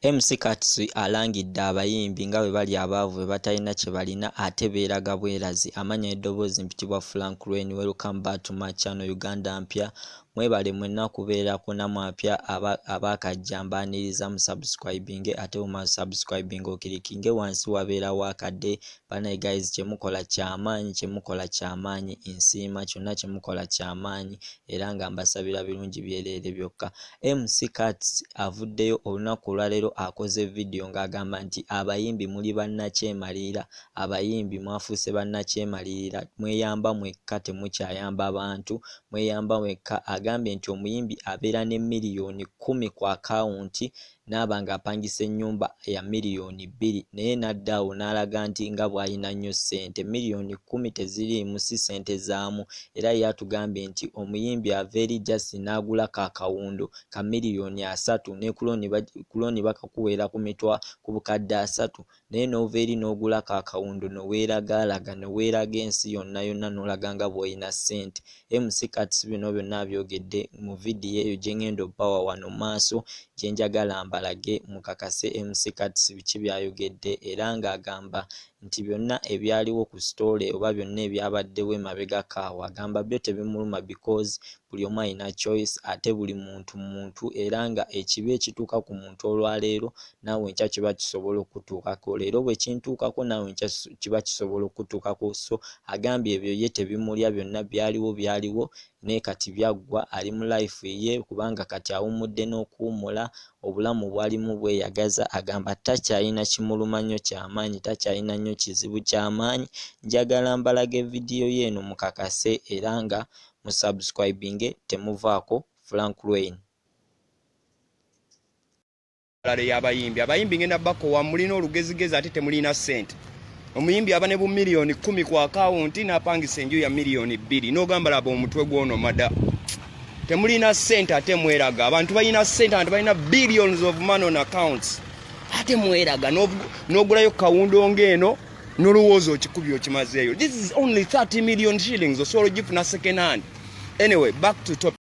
MC Kats alangidde abayimbi nga bwe bali abaavu bwe batalina kye balina ate beeraga bwerazi. Amannya n'eddoboozi mpitibwa Frank Lwen, welcome back to my channel Uganda Mpya. Mwebale mwenna kubeerako namwe apya abaakajja mbaaniriza mu subscribinge ate bw'omala subscribing okirikinge wansi wabeerawo akadde. Banaye guys kyemukola kyamaanyi, kyemukola kyamaanyi, nsiima kyonna kyemukola kyamaanyi era nga mbasabira birungi byereere byokka. MC Kats avuddeyo olunaku olwaleero akoze vidiyo ng'agamba nti abayimbi muli bannakyemalirira, abayimbi mwafuuse bannakyemalirira, mweyamba mwekka temukyayamba bantu, mweyamba mwekka. Agambye nti omuyimbi abeera ne 10 million ku akawunti n'aba ng'apangisa ennyumba ya 2 million naye n'adda awo n'alaga nti nga bw'alina nnyo ssente. 10 million teziriimu si ssente zaamu era ye atugambye nti omuyimbi ava eri just n'agulako akawundo ka 30 million ne ku looni bakakuweera ku mitwa ku 300,000 naye n'ova eri n'ogulako akawundo ne weeragaalaga ne weeraga ensi yonna yonna n'olaga nga bw'olina ssente. MC Kats bino byonna abyogedde mu vidiyo eyo gye ngenda obbawa wano mu maaso gye njagala mbalage mukakase MC Kats biki by'ayogedde era ng'agamba nti byonna ebyaliwo ku sitole oba byonna ebyabaddewo emabegako awo agamba byo tebimuluma because buli omu alina choice ate buli muntu muntu era nga ekibi ekituuka ku muntu olwaleero naawe enkya kiba kisobola okutuukako, leero bwe kintuukako naawe enkya kiba kisobola okutuukako. So agambye ebyo ye tebimulya, byonna byaliwo byaliwo naye kati byaggwa, ali mu life ye kubanga kati awummudde n'okuwummula, obulamu bw'alimu bweyagaza. Agamba takyalina kimuluma nnyo kyamaanyi, takyalina nnyo kizibu kyamaanyi. Njagala mbalage vidiyo ye eno mukakase era nga musubscribinge temuvaako. Frank Lwen. Abayimbi, abayimbi ngenda bakowa, mulina olugezigezi ate temulina ssente. Omuyimbi aba ne bu 10 million ku akawunti n'apangisa enju ya 2 million n'ogamba laba omutwe gwono mada. Temulina ssente ate mweraga. Abantu balina ssente, abantu balina billions of money on accounts ate mweraga. N'ogulayo kawundo ng'eno n'olowooza okikubye okimazeeyo. This is only 30 million shillings, osobola ogifuna second hand. Anyway, back to topic.